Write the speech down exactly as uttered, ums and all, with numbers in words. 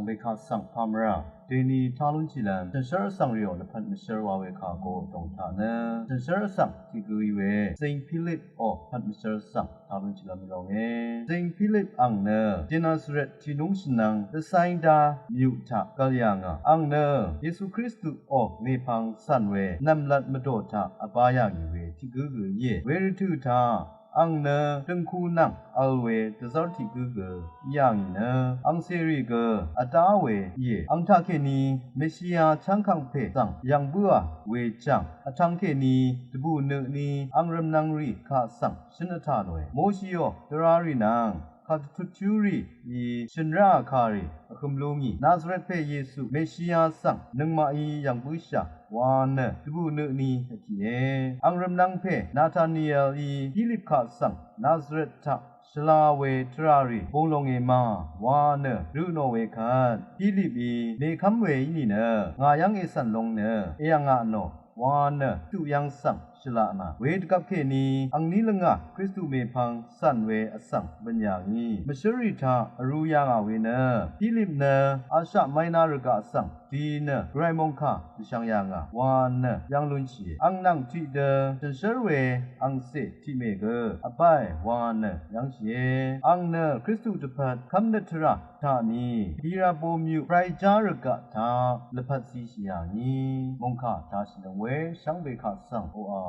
we kaq svng pàmvrà deni tá lúnshìlv́m shànshér vsvng rìò lvpat mvshér wa we kà go dòng taq nø shànshér vsvng tiq gǿí we Saint Philip ò lvpat mvshér vsvng tá lúnshìlv́m í lónge. Saint Philip ang nø Genesaret tiq núng shvnvng dvcáy dá myuq taq gvl yà ngà. Ang nø Yesu Kristu ò mèpvng cv̀n we nv̀mlat mvdò taq vbá yà ngì we tiq gǿ gø íe. We rvtø̀ taq ang nø døngku nvng vl we dvzv́r tiq gǿ gø í yà ngì nø angcèrì gø vdá we íe. Ang taqkèní Meshia chv́ngkv̀ng pè svng yv̀ng bǿà we jv̀ng vtvng kèní dvbù nø ni ang rvmnvng rì kaq svng shø̀n vtà nòe. Moshiò dvrarì nvng kàdvtutchúrì í shø̀n ráà kàrì vhøm lú ngì Nazaret pè Yesu Meshia svng nøngmaqí yv̀ng bǿshà wa nø dvbù nø ni vtìe. Ang rvmnvng pè Natanielí Philip kaq svng Nazaret taq shvla we tvràrì bung longe ma wa nø rø nò we kvt Philipí mèkv́m we í nìnø ngà yv́ng ècv̀n long nø èyv̀ngà nò wa nø Kristu yv́ng svng shvlaq nà. We dvgvp kèní angní lvngà Kristu mèpvng cv̀n we vsvng bø̀n yà ngì mvshǿrrì taq vrū yà ngà we nø Philip nø Asia Minor rvgaq svng di nø gvray mòngkà dvshvng yà ngà wa nø yv́ng lúnshìe. Ang nvng tiqdø shànshér we angcè tiqmè gø vbáe wa nø yv́ngshìe. Ang nø Kristu dvpvt kv́mnøt tvrà taq ni Hirabò myuq pray já rvgaq taq lvpat zishì yà ngì mòngkà tashì nøng we shvngbe kaq svng oqà